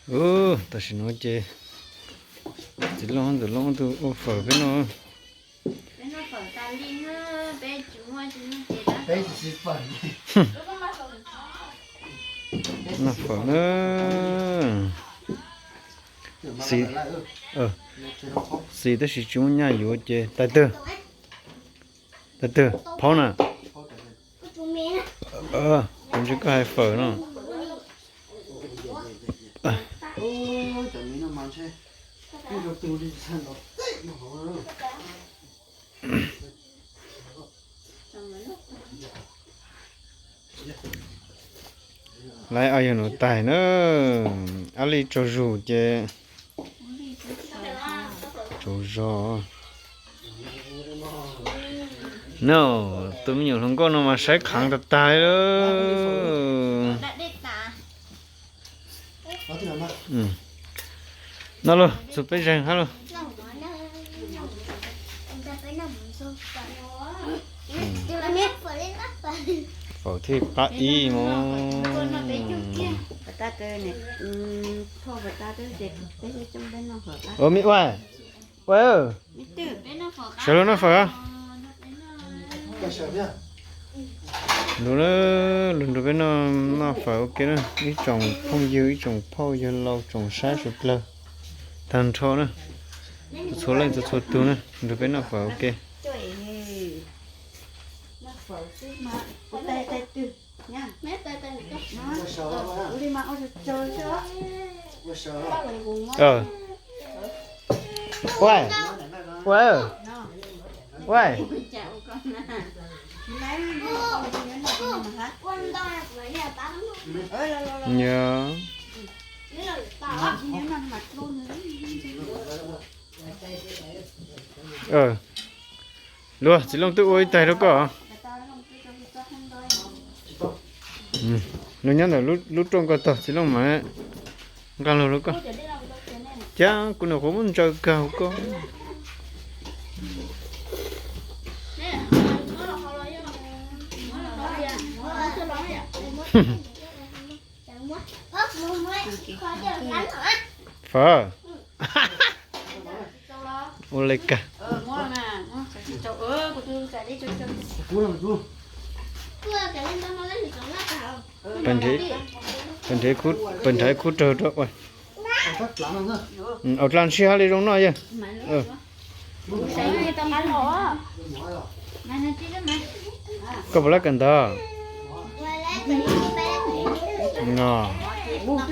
Ub, tam sim no ces txiv Looj ntxawm Looj tus ua fawm peb noj. Noj fawm na. Xis, xis tab sis tsis muaj nyaj yuav ces tais twg, tais twg phaub na. Kuv ntsia koj hais fawm no. Lawv yog nus tais na, ab li tsaug zog ces tsaug zog. No, tus me nyuam hluas nkauj no mas saib qheev tag tag li. No lauj, txug peb zeeg hab lauj. Fawm thib qab ib mog. Ua me ua, ua, sawv los noj fawm. Lug, lug nrug peb noj, noj fawm ua ke na, ib tsoom phooj ywg, ib tsoom phauj yawg laus, tsoom saib suav dlawg tag nrho na, txhua leej txhua txhua tug na, nrug peb noj fawm ua ke. Ua, ua, ua. Yog. Luag, txiv Looj twb ua ib tais rau koj. Luag nyob ntawm lub rooj ko tog, txiv Looj mas nqa luag rau koj. Cas kuv nyuam qhuav muab ntsaws kawg hauv koj. Fawm. Ua le kag. Pab nrhiav khub raug rau ua. Au dlaa ntsib hab li zoo noj yawg. Koj puas lab kawm ntawv? No. Zoo nkauj.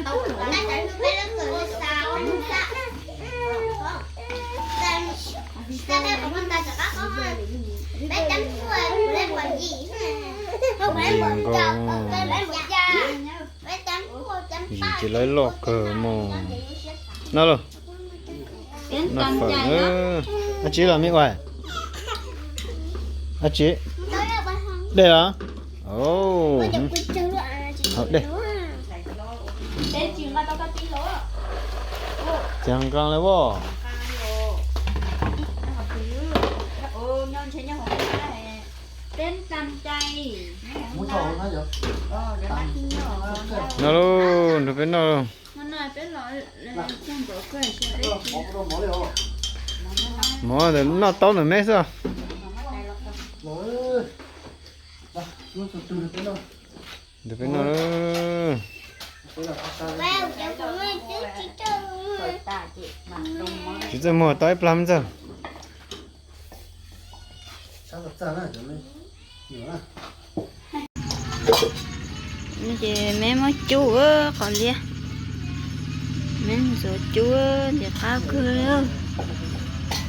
Zim ces lawv loj kawg mog. No lauj. Noj fawm na. Ab tsi los me ua? Ab tsi? Dej los? Haus dej. Txias nqaa le as. No lauj, nrog peb noj lauj. Mov ntawm noj taub ntawm meb xwb. Nrog peb noj lauj. Tsis txawj muag tau ib plag me ntxawg. Ces meb muab cub qos liab, meb ntxuav cub ntxim qab kawg li.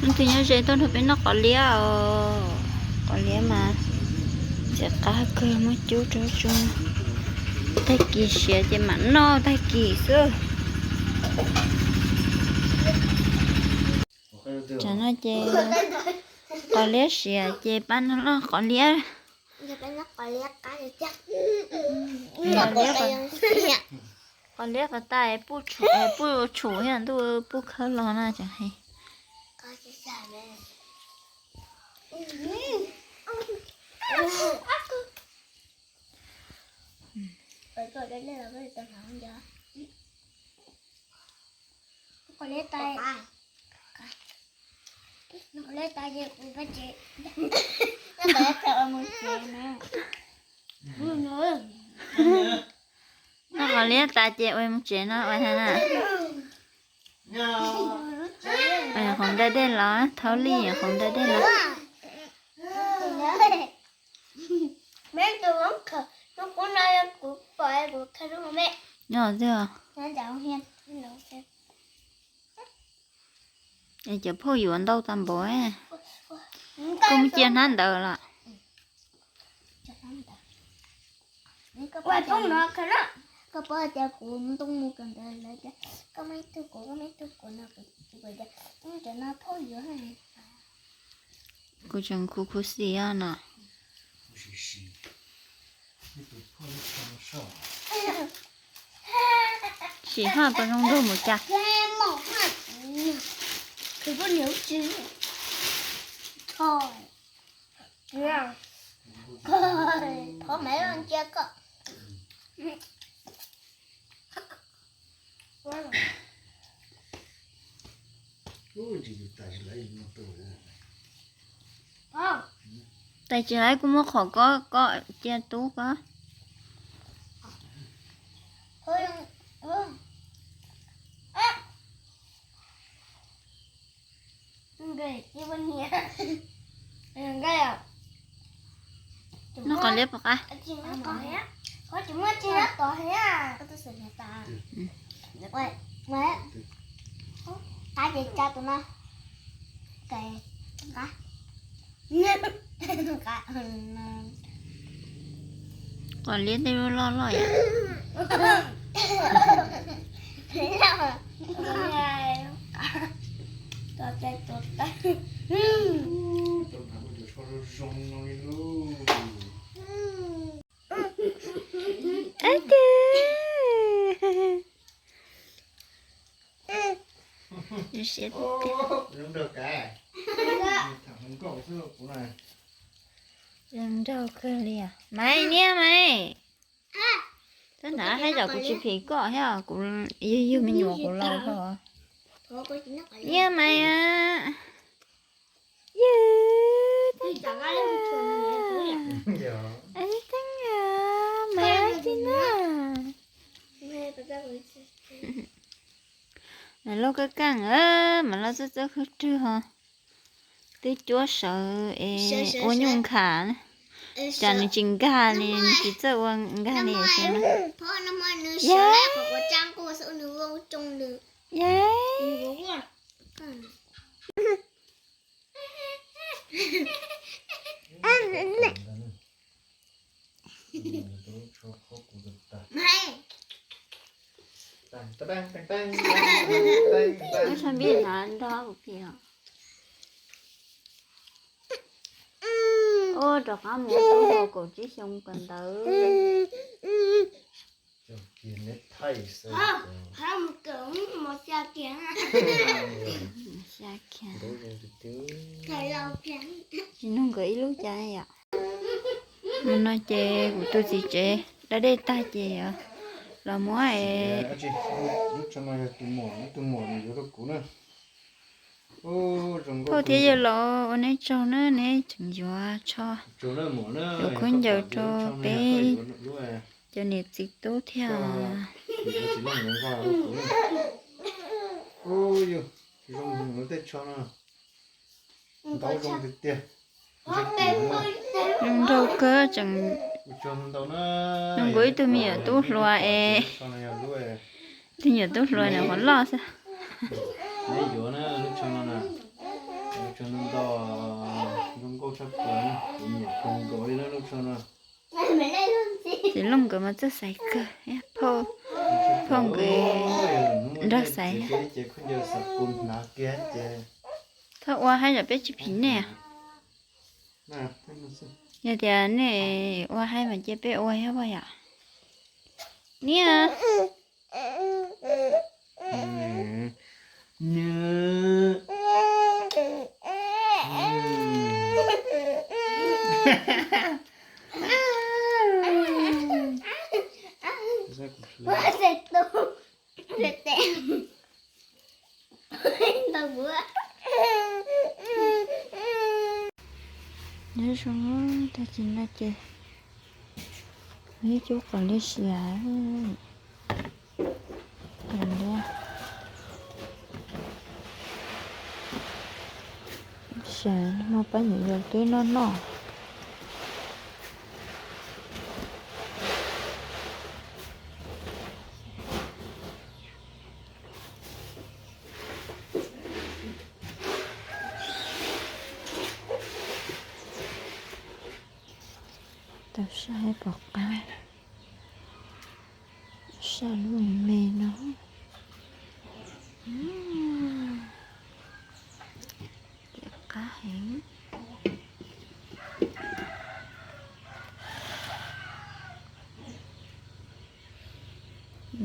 Leej twg nyob ze tuaj nrog peb noj qos liab os. Qos liab mas ntxim qab kawg, muab cub rau tso. Tag kis siav ces mam noj tag kis xwb. Tsam no ces qos liab siav ces pab noj qos liab. Qos liab qos tas, puj tshum thiab ntuj, puj khawb los na tseem hais. Qhov liab tas, qhov liab tas ces kuv pab tsev. Noj qhov liab tas ces ua mus tsev no ua na. Qhov ntawd dej los, Thaub Lis, qhov ntawd dej los. Nyob twg os? Cov phauj yuav ntau tag npaum. Koj mus cia hnab ntawd los. Koj paub tias kuv mus tub mus kawm ntawv lawv tias koj meb tug kuv, koj meb tug kuv no, kuv tias cov no phauj yuav. Kuv tseem khuv khuv xim os no. Sim haj pas zoo nraug mus cas. Thov maiv cia koj. Tais tsis hais kuv muab qhov ko ko cia tub ko. Noj qos liab puas qab? Qos liab tej lub loj loj yom. Ab, siab tiag. Zoo nraug kawg li os. Maiv, niam Maiv. Tab ntawd hais tias kuv tsis phim koj thiab, kuv yug yug me nyuam kuv los koj. Niam Maiv a. Yus, Maiv tsis na. Mas loj kawg kaaj, mas loj txawj txawj khwb rwg ho. Twb cuab sawv es ua nyuj nkhav, cas nws tsis nkag li, nws tsis txawj ua nkag li xwb na. Yay. Ua tshaj npib hnav nrog kuv pim os. Ua rov qab mus tub hluas kaum tsib xyoo kawm ntawv. Xya kiag. Tsis nug nkawd ib lub cas yom. Nim no ces kuv tus txiv tsev da dej tag ces los muab es. Phauj thiab yawg laus ua neb tsaug na, neb tseem yuav tsho, yuav khaub ncaws rau peb cov niam txiv tub thiab. Zoo nraug kawg tseem. Nws nkaus ib tug me nyuam tub hluas es, tus me nyuam tub hluas nws qhuav loj xwb. Txiv Looj nkawd mas txawj xaiv kawg, phauj, phauj nkawd nrog xaiv. Txhob ua haib yom, peb tsis phim nej. Yog tias nej ua haib mas cia peb ua thiab puas yom? Niam. Nyob zoo, tag kis no ces ib cub qos liab siav li, siav hmo pab nyuam yaus twb noj noj. Tau saj pom qab, saj lub me me no. Qab heev.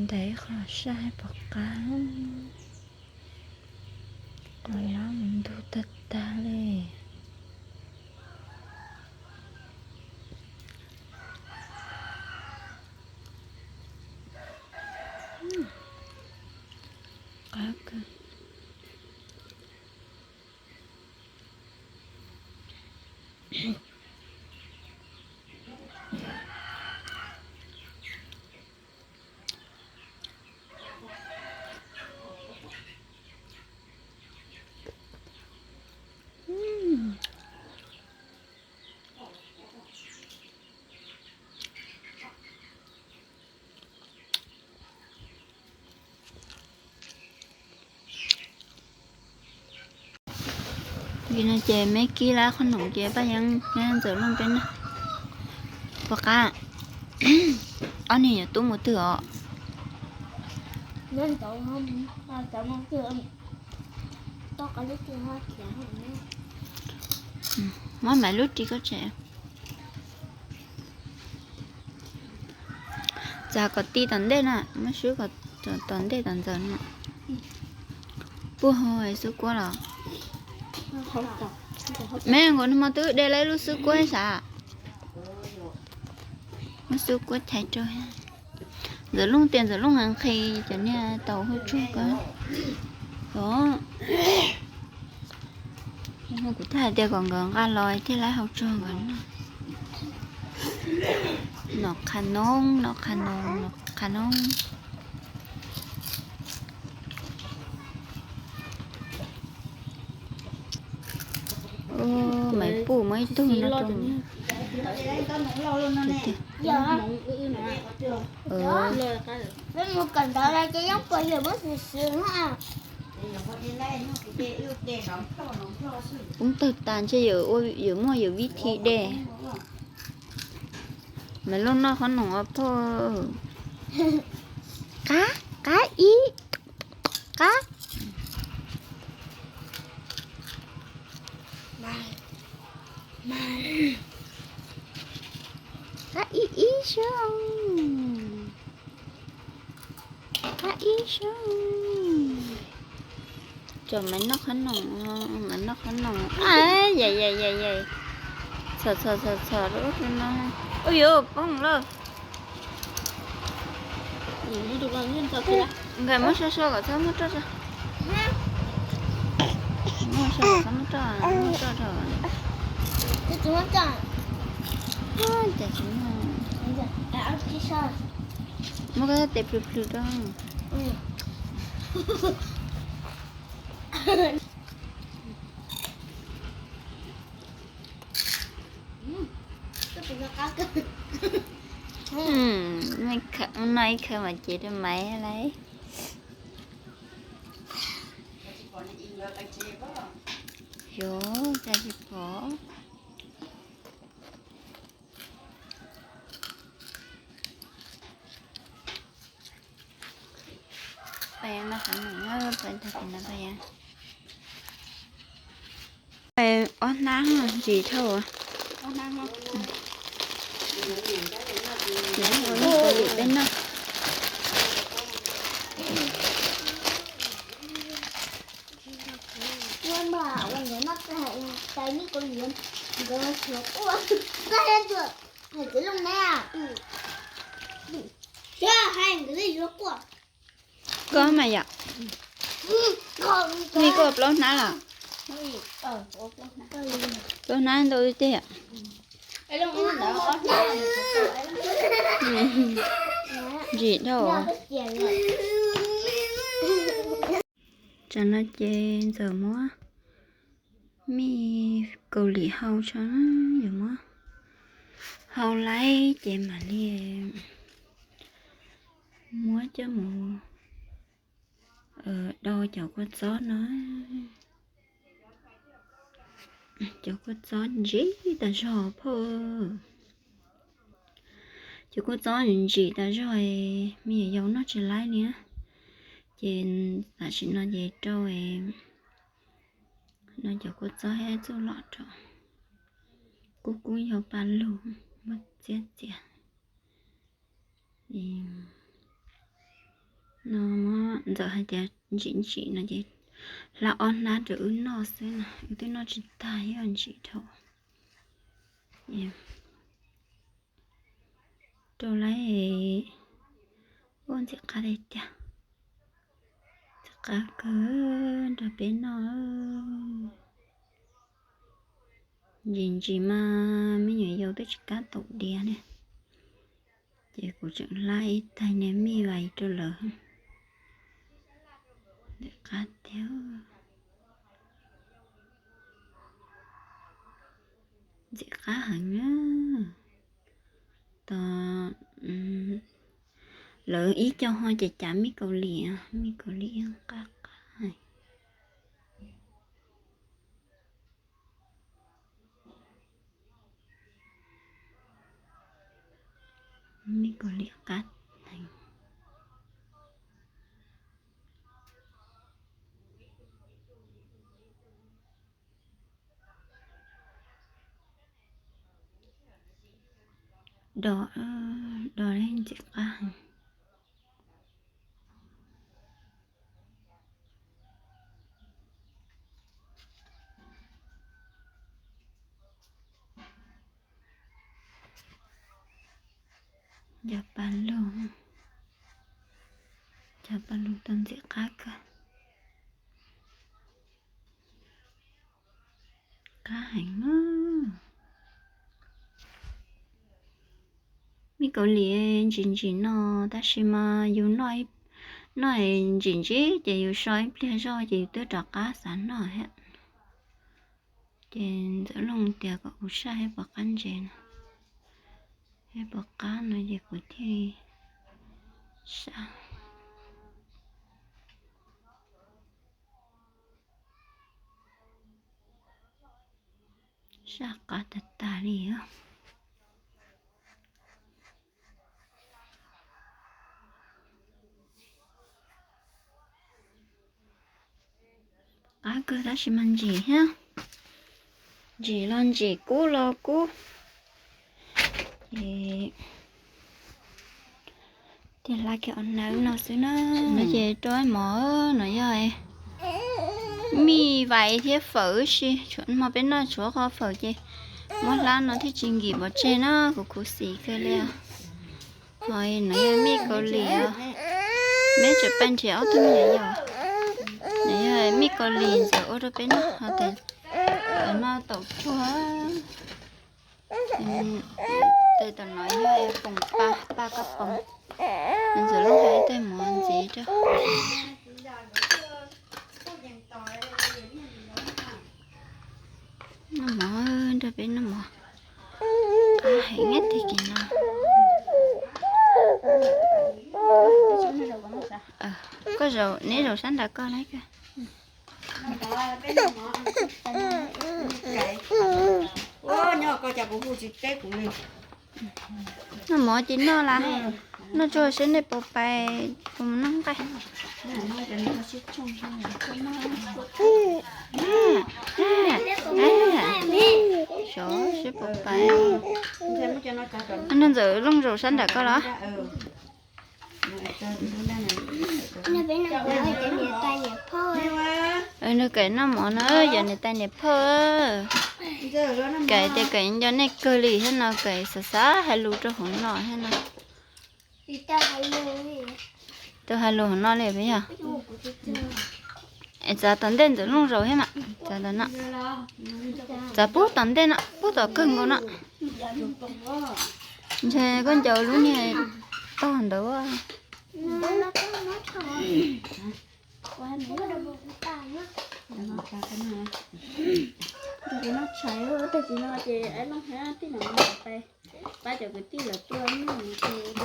Ntawm qhov saj pom qab, qos lab mus ntug tag tag li. Qab kawg. Li no ces me kib lab qhob noom ces Paj Yeeb nyob Ntxawm Looj peb na. Pom qab, ob niag yuav tub mus twg os? Muab Maiv lub ris koj tseg. Txav kom ti tom ntej na, muab swb kom tom ntej tom ntxawm no. Puag hauv xwb kuab los? Me nkaus nag hmo twb de lawm lub xwb kuab sav. Muab xwb kuab chais rau. Ntxawm Looj tias Ntxawm Looj nqhis cov niag tau hauj tsuag ko. Kuv thiaj hais tias kom nkawd nqa los thiaj lab hauj tsuag nkawd noj. Nom qha noob, nom qha noob, nom qha noob. Maiv Puj muaj ib tug no rau. Poob tawg tas ntshe yawm muaj yawm vib thi de. Maiv Looj noj qhob noom os phauj. Qab, qab ib, qab. Qab ib ib sub. Qab ib sub. Tsom Maiv noj qhob noom, Maiv noj qhob noom. Yais yais yais yais. Txhom txhom txhom txhom rau ub no. Ub yuav poob lawm. Nkawd muab sua sua kom txhob muab roj tso. Muab sua kom txhob muab roj, muab roj rau. Cas tsis muaj. Muab koj tes plhws plhws rau. Noj ib khawv mas cev rau Maiv lawm. Yuav cas tsis pom. Peb noj qhob noom, peb tag kis no peb ob hnab ntsis dhau. Peb noj. Koj mas yom. Mej koj plaub hnab los? Plaub hnab ntau tiag. Ntsim dhau. Tsam no ces ntxawm muab mij kaus lim hau tso, yuav muab hau laib ces mam li muab coj mus do cov kua txob no. Cov kua txob ntsim tas zog phauj. Cov kua txob ntsim tas zog, me nyuam yaus noj tsis laib li. Ces tam sim no ces rau no cov kua txob thiab txuj lom rau. Kub kub yog pa lug, muab txiab txias. No muab ntxawm hais tias ntsim ntsim no ces hla ob hnab rau wb noj xwb na, wb twb noj tsis tag, yog ntsim dhau. Rau lawm, ua ntxim qab tiag tiag. Ntxim qab kawg nrog peb noj. Ntsim ntsim mas me nyuam yaus twb tsis kam taum diav ne, ces kuv tseem hla ib tais niag mij vais rau lawv. Ntxim qab tiag. Ntxim qab heev na. Tos lawv ib co ho ces cav mij kaus lim, mij kaus lim qab qab. Mij kaus lim qab heev. Dos, dos ntxim qab heev. Cov pa lug, cov pa lug tau ntxim qab kawg. Qab heev. Mij kaus lim ntsim ntsim no, tab sis mas yus noj, noj ntsim ntsim ces yus so ib pliag zog ces yus twb rov qab xav noj thiab. Ces ntxawm Looj tias kom kuv saj thiab puas qab ntses no, thiab puas qab no ces kuv thiaj li saj. Saj qab tag tag li os. Qab kawg tab sis mas ntsim thiab. Ntsim los ntsim, kub los kub. Ces hla kiag ob hnab no xwb na. No ces rau mov no yog mij vais thiab fawm ib si, hmo peb noj tshuav qhov fawm ces muab hlab no thiaj tsis nkim pov tseg na, kuv khuv xim kawg li. Ho no yog mij kaus lim os, neb tseem pab nrhiav ob tug me nyuam yaus. No yog mij kaus lim ntxawm ua rau peb noj, ho tes no taum tsuag. Tes tom no yog poom pa, pa koj poom. Ntxawm Looj hais tej mov ntxiv rau. Noj mov, nrog peb noj mov. Qab heev nyob tag kis no. Koj zaum, neb zaum sab nraud koj na koj. Noj mov ces noj las, noj tsuag seb nej puas pais, puas mus noj nqaij. Xyov seb puas pais. Noj ntxawm Looj zaum sab nraud koj los. Nws kawm noj mov no yog niam tais niam phauj. Kawm tias kawm nco nej kawg li thiab no, kawm xav xav hais lus rau hauv no thiab no. Tau hais lus hauv no li puas yog? Txav tom ntej Ntxawm Looj zaus thiab mas. Txav tom no. Txav pub tom ntej no, pub tom kawg nkaus no. Ntshe koj ncaws lub niag tog ntawd.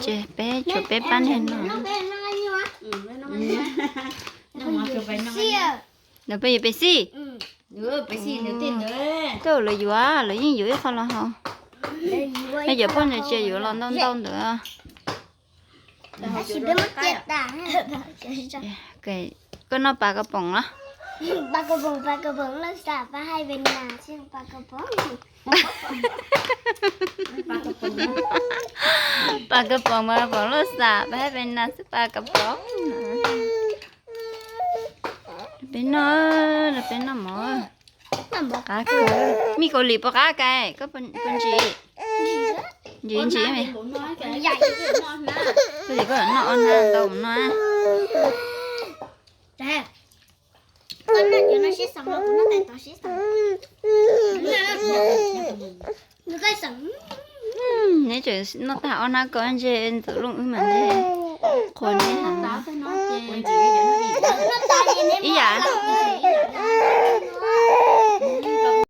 Ces peb tshuav peb pab niag no. Lawv peb yuav pes xij. Tej lawv yuav, lawv yeej yuav ib qho los haus. Peb cov poj niam tsis yuav los ntau ntau ntawd. Koj noj pas kas poom los? Pas kas poom mas poom luj xam, pas hais pes nas xwb pas kas poom. Peb noj, peb noj mov. Qab kawg. Mij Kaus Lim puas qab kais, koj puas ntsim? Ntsim ntsim. Koj tias koj noj ob hnab ntau no. Neb tseem noj tag ob hnab ko ntshe Ntxawm Looj wb mas ntshe qhuas neb heev. Ib yam.